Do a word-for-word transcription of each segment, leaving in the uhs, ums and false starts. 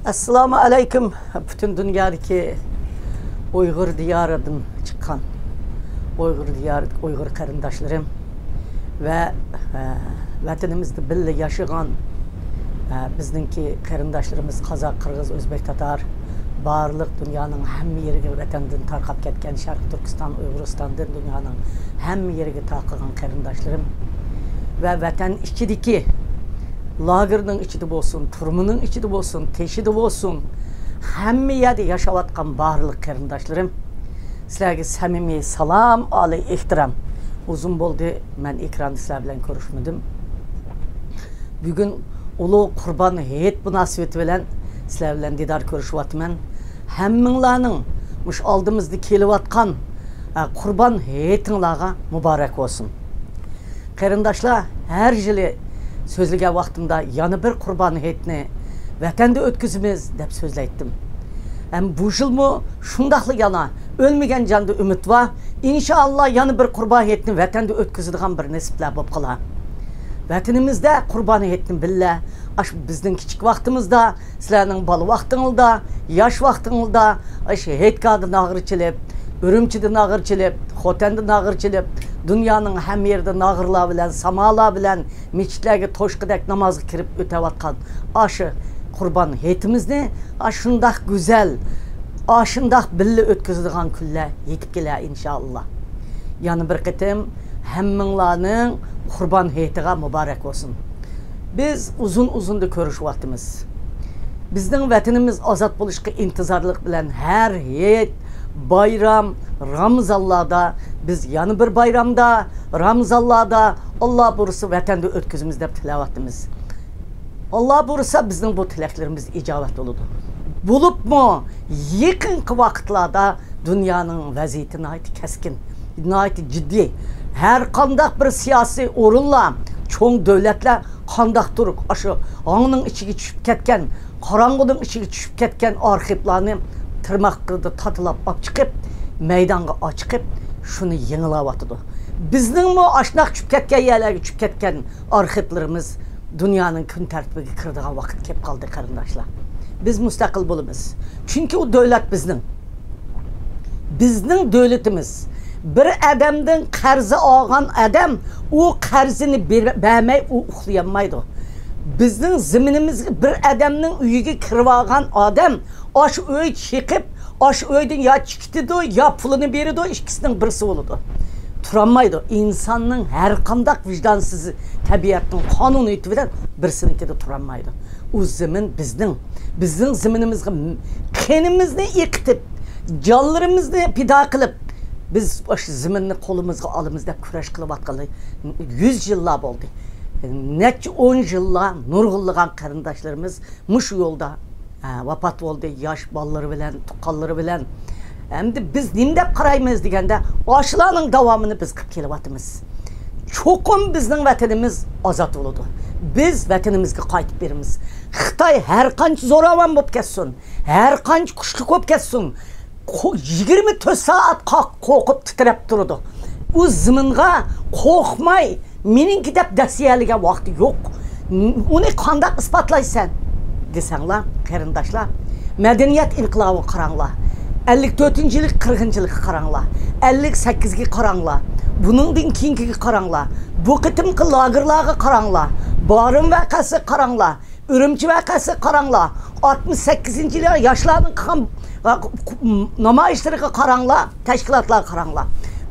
ئەسسالامۇ ئەلەيكۇم، پۈتۈن دۇنيادىكى ئۇيغۇر دىيارىدىن چىققان ئۇيغۇر دىيارىدىكى ئۇيغۇر قېرىنداشلىرىم ۋە، ئە، ۋەتىنىمىزدە بىللە ياشىغان، ئە، بىزنىڭكى قېرىنداشلىرىمىز قازاق، قىرغىز، ئۆزبېك، تاتار، بارلىق دۇنيانىڭ ھەممە يېرىگە ۋەتەندىن تارقاپ كەتكەن شەرقىي تۈركىستان، ئۇيغۇرىستاندىن دۇنيانىڭ ھەممە يېرىگە تارقىغان قېرىنداشلىرىم ۋە ۋەتەن ئىچىدىكى لاگېرنىڭ ئىچىدە بولسۇن، تۈرمىنىڭ ئىچىدە بولسۇن، تېشىدا بولسۇن، ھەممە يەردە ياشاۋاتقان بارلىق قېرىنداشلىرىم، سىلەرگە سەمىمىي سالام، ئالىي ئېھتىرام. ئۇزۇن بولدى، مەن ئېكراندا سىلەر بىلەن كۆرۈشمىدىم. بۈگۈن ئۇلۇغ قۇربان ھېيت مۇناسىۋىتى بىلەن سىلەر بىلەن دىدار كۆرۈشۈۋاتىمەن. ھەممىڭلارنىڭ مۇشۇ ئالدىمىزدا كېلىۋاتقان، ئە، قۇربان ھېيتىڭلارغا مۇبارەك بولسۇن. قېرىنداشلار، ھەر يىلى سۆزلىگەن ۋاقتىمدا يەنە بىر قۇربان ھېيتنى ۋەتەندە ئۆتكۈزىمىز دەپ سۆزلەيتتىم. ھەم بۇ يىلمۇ شۇنداقلا يەنە ئۆلمىگەن جاندا ئۈمىد بار. ئىنشائاللا يەنە بىر قۇربان ھېيتنى ۋەتەندە ئۆتكۈزىدىغان بىر نېسىپلەر بولۇپ قالار. ۋەتىنىمىزدە قۇربان ھېيتنى بىللە، ئاشۇ بىزنىڭ كىچىك ۋاقتىمىزدا، سىلەرنىڭ بالا ۋاقتىڭلاردا، ياش ۋاقتىڭلاردا، ئاشۇ ھېيتگاھدا ناغرا چېلىپ، ئۈرۈمچىدە ناغرا چېلىپ، خوتەندە ناغرا چېلىپ، دۇنيانىڭ ھەممە يېرىدە ناغرىلار بىلەن، سامالار بىلەن، مېچىتلەرگە توشقىدەك نامازغا كىرىپ ئۆتەۋاتقان ئاشۇ قۇربان ھېيتىمىزنى ئاشۇنداق گۈزەل، ئاشۇنداق بىللە ئۆتكۈزىدىغان كۈنلەر يېتىپ كېلەر ئىنشائاللا. يەنە بىر قېتىم ھەممىڭلارنىڭ قۇربان ھېيتىغا مۇبارەك بولسۇن. بىز ئۇزۇن-ئۇزۇندا كۆرۈشۈۋاتىمىز. بىزنىڭ ۋەتىنىمىز ئازاد بولۇشقا ئىنتىزارلىق بىلەن ھەر ھېيت، بايرام، رامىزانلاردا، بىز يەنە بىر بايرامدا، رامىزانلاردا، ئاللا بۇيرۇسا ۋەتەندە ئۆتكۈزىمىز دەپ تىلەۋاتىمىز. ئاللا بۇيرۇسا بىزنىڭ بۇ تىلەكلىرىمىز ئىجابەت بولىدۇ. بولۇپمۇ يېقىنقى ۋاقىتلاردا دۇنيانىڭ ۋەزىيىتى ناھايىتى كەسكىن، ناھايىتى جىددىي. ھەر قانداق بىر سىياسىي ئورۇنلار، چوڭ دۆلەتلەر قانداقتۇر ئاشۇ ھاڭنىڭ ئىچىگە چۈشۈپ كەتكەن، قاراڭغۇنىڭ ئىچىگە چۈشۈپ كەتكەن ئارخىپلارنى تىرماققا تاتىلاپ ئاپ چىقىپ، مەيدانغا ئاچىقىپ، شۇنى يېڭىلاۋاتىدۇ. بىزنىڭمۇ ئاشۇنداق چۈشۈپ كەتكەن يەرلەرگە چۈشۈپ كەتكەن ئارخىپلىرىمىز دۇنيانىڭ كۈن تەرتىپىگە كىرىدىغان ۋاقىت كېلىپ قالدى، قېرىنداشلار. بىز مۇستەقىل بولىمىز. چۈنكى ئۇ دۆلەت بىزنىڭ. بىزنىڭ دۆلىتىمىز. بىر ئادەمدىن قەرز ئالغان ئادەم ئۇ قەرزىنى بېر-، بەرمەي ئۇ ئۇخلىيالمايدۇ. بىزنىڭ زېمىنىمىزگە بىر ئادەمنىڭ ئۆيىگە كىرىۋالغان ئادەم ئاشۇ ئۆي چېقىپ، ئاشۇ ئۆيدىن يا چىقىتىدۇ، يا پۇلىنى بېرىدۇ، ئىككىسىنىڭ بىرسى بولىدۇ. تۇرالمايدۇ. ئىنساننىڭ ھەر قانداق ۋىجدانسىز تەبىئەتنىڭ قانۇنىيىتى بىلەن بىرسىنىڭكىدە تۇرالمايدۇ. ئۇ زېمىن بىزنىڭ. بىزنىڭ زېمىنىمىزغا قېنىمىزنى ئېقىتىپ، جانلىرىمىزنى پىدا قىلىپ، بىز ئاشۇ زېمىننى قولىمىزغا ئالىمىز دەپ كۈرەش قىلىۋاتقىلى يۈز يىللار بولدى. نەچچە ئون يىللار نۇرغۇنلىغان قېرىنداشلىرىمىز مۇشۇ يولدا، ئە، ۋاپات بولدى، ياش بالىلىرى بىلەن، تۇغقانلىرى بىلەن. ئەمدى بىز نېمە دەپ قارايمىز دېگەندە، ئاشۇلارنىڭ داۋامىنى بىز قىلىپ كېلىۋاتىمىز. چوقۇم بىزنىڭ ۋەتىنىمىز ئازاد بولىدۇ. بىز ۋەتىنىمىزگە قايتىپ بېرىمىز. خىتاي ھەر قانچە زوراۋان بولۇپ كەتسۇن، ھەر قانچە كۈچلۈك بولۇپ كەتسۇن، قو-، يىگىرمە تۆت سائەت قا-، قورقۇپ تىترەپ تۇرىدۇ. ئۇ زېمىنغا قورقماي، مېنىڭكى دەپ دەسسىيەلىگەن ۋاقتى يوق. ئۇنى قانداق ئىسپاتلايسەن؟ دېسەڭلار، قېرىنداشلار، مەدەنىيەت ئىنقىلابىغا قاراڭلار. ئەللىك تۆتىنچى يىلى، قىرىقىنچى يىلىغا قاراڭلار. ئەللىك سەككىزگە قاراڭلار. بۇنىڭدىن كېيىنكىگە قاراڭلار. بۇ قېتىمقى لاگېرلارغا قاراڭلار. بارىن ۋەقەسىگە قاراڭلار. ئۈرۈمچى ۋەقەسىگە قاراڭلار. ئاتمىش سەككىزىنچى يىلى ياشلارنىڭ قىلغان نامايىشلىرىغا قاراڭلار، تەشكىلاتلارغا قاراڭلار.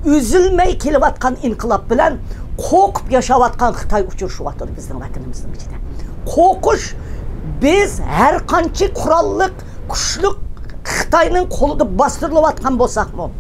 ئۈزۈلمەي كېلىۋاتقان ئىنقىلاب بىلەن قورقۇپ ياشاۋاتقان خىتاي ئۇچرىشىۋاتىدۇ بىزنىڭ ۋەتىنىمىزنىڭ ئىچىدە. قورقۇش، بىز ھەر قانچە قوراللىق، كۈچلۈك خىتاينىڭ قولىدا باستۇرۇلۇۋاتقان بولساقمۇ،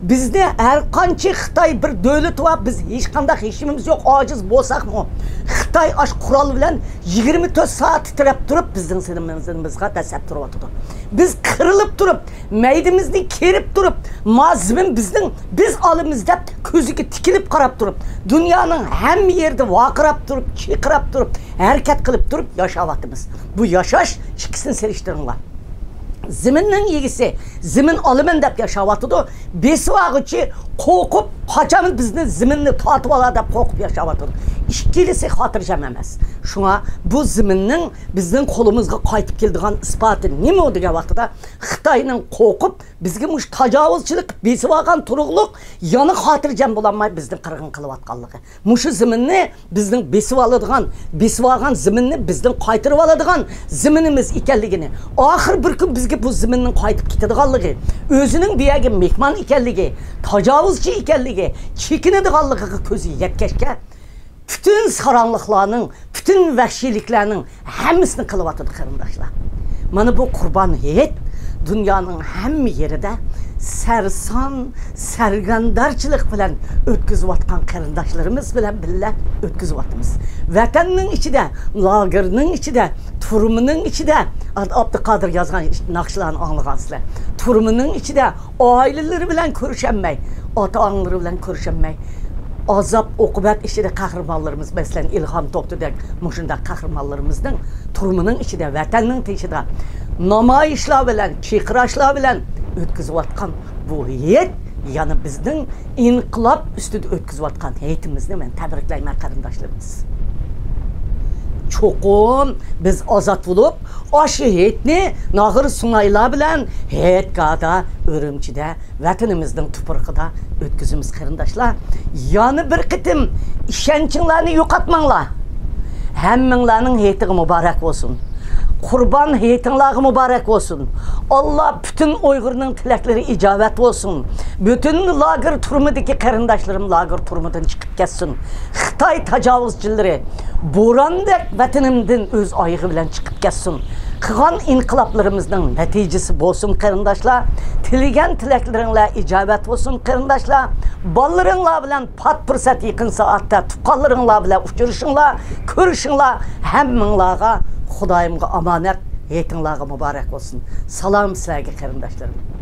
بىزنى ھەر قانچە خىتاي بىر دۆلىتى بار، بىز ھېچقانداق ھېچنېمىمىز يوق، ئاجىز بولساقمۇ، خىتاي ئاشۇ قورال بىلەن يىگىرمە تۆت سائەت تىترەپ تۇرۇپ، بىزنىڭ زېمىنىمىزغا دەسسەپ تۇرۇۋاتىدۇ. بىز قىرىلىپ تۇرۇپ، مەيدىمىزنى كېرىپ تۇرۇپ، ما زېمىن بىزنىڭ، بىز ئالىمىز دەپ كۆزىگە تىكىلىپ قاراپ تۇرۇپ، دۇنيانىڭ ھەممە يېرىدە ۋارقىراپ تۇرۇپ، چىرقىراپ تۇرۇپ، ھەرىكەت قىلىپ تۇرۇپ ياشاۋاتىمىز. بۇ ياشاش ئىككىسىنى سېلىشتۇرۇڭلار. زېمىننىڭ ئىگىسى، زېمىن ئالىمەن دەپ ياشاۋاتىدۇ. بېسىۋالغۇچى قورقۇپ، قاچان بىزنى زېمىننى تارتىۋالار دەپ قورقۇپ ياشاۋاتىدۇ. ئىككىلىسى خاتىرجەم ئەمەس. شۇڭا بۇ زېمىننىڭ بىزنىڭ قولىمىزغا قايتىپ كېلىدىغان ئىسپاتى نېمە دېگەن ۋاقتىدا، خىتاينىڭ قورقۇپ، بىزگە مۇشۇ تاجاۋۇزچىلىق بېسىۋالغان تۇرۇقلۇق يەنە خاتىرجەم بولالماي بىزنى قىرغىن قىلىۋاتقانلىقى، مۇشۇ زېمىننى بىزنىڭ بېسىۋالىدىغان، بېسىۋالغان زېمىننى بىزدىن قايتۇرۇۋالىدىغان زېمىنىمىز ئىكەنلىكىنى، ئاخىر بىر كۈن بىزگە بۇ زېمىننىڭ قايتىپ كېتىدىغانلىقى، ئۆزىنىڭ بۇ يەرگە مېھمان ئىكەنلىكى، تاجاۋۇزچى ئىكەنلىكى، چېكىنىدىغانلىقىغا كۆزى يەتكەچكە، پۈتۈن ساراڭلىقلارنىڭ، پۈتۈن ۋەھشىيلىكلەرنىڭ ھەممىسىنى قىلىۋاتىدۇ، قېرىنداشلار. مانا بۇ قۇربان ھېيت دۇنيانىڭ ھەممە يېرىدە سەرسان، سەرگەردانچىلىق بىلەن ئۆتكۈزۈۋاتقان قېرىنداشلىرىمىز بىلەن بىللە ئۆتكۈزۈۋاتىمىز. ۋەتەننىڭ ئىچىدە، لاگېرنىڭ ئىچىدە، تۈرمىنىڭ ئىچىدە، ئابدۇقادىر يازغان ناخشىلارنى ئاڭلىغانسىلەر. تۈرمىنىڭ ئىچىدە ئائىلىلىرى بىلەن كۆرۈشەلمەي، ئاتا-ئانىلىرى بىلەن كۆرۈشەلمەي، ئازاب-ئوقۇبەت ئىچىدە قەھرىمانلىرىمىز، مەسىلەن، ئىلھام توختىدەك مۇشۇنداق قەھرىمانلىرىمىزنىڭ تۈرمىنىڭ ئىچىدە، ۋەتەننىڭ تېشىدا نامايىشلار بىلەن، چىرقىراشلار بىلەن ئۆتكۈزۈۋاتقان بۇ ھېيت يەنە بىزنىڭ ئىنقىلاب ئۈستىدە ئۆتكۈزۈۋاتقان ھېيتىمىزنى مەن تەبرىكلەيمەن، قېرىنداشلىرىمىز. چوقۇم بىز ئازاد بولۇپ، ئاشۇ ھېيتنى ناغرا سۇنايلار بىلەن ھېيتگاھدا، ئۈرۈمچىدە، ۋەتىنىمىزنىڭ تۇپرىقىدا ئۆتكۈزىمىز، قېرىنداشلار. يەنە بىر قېتىم ئىشەنچىڭلارنى يوقاتماڭلار. ھەممىڭلارنىڭ ھېيتىغا مۇبارەك بولسۇن. قۇربان ھېيتىڭلارغا مۇبارەك بولسۇن. ئاللا پۈتۈن ئۇيغۇرنىڭ تىلەكلىرى ئىجابەت بولسۇن. پۈتۈن لاگېر تۈرمىدىكى قېرىنداشلىرىم لاگېر تۈرمىدىن چىقىپ كەتسۇن. خىتاي تاجاۋۇزچىلىرى بوراندەك ۋەتىنىمدىن ئۆز ئايىغى بىلەن چىقىپ كەتسۇن. قىلغان ئىنقىلابلىرىمىزنىڭ نەتىجىسى بولسۇن، قېرىنداشلار. تىلىگەن تىلەكلىرىڭلار ئىجابەت بولسۇن، قېرىنداشلار. بالىلىرىڭلار بىلەن پات پۇرسەت يېقىن سائەتتە تۇغقانلىرىڭلار بىلەن ئۇچرىشىڭلار، كۆرۈشۈڭلار. ھەممىڭلارغا خۇدايىمغا ئامانەت، ھېيتىڭلارغا مۇبارەك بولسۇن. سالام سىلەرگە، قېرىنداشلىرىم.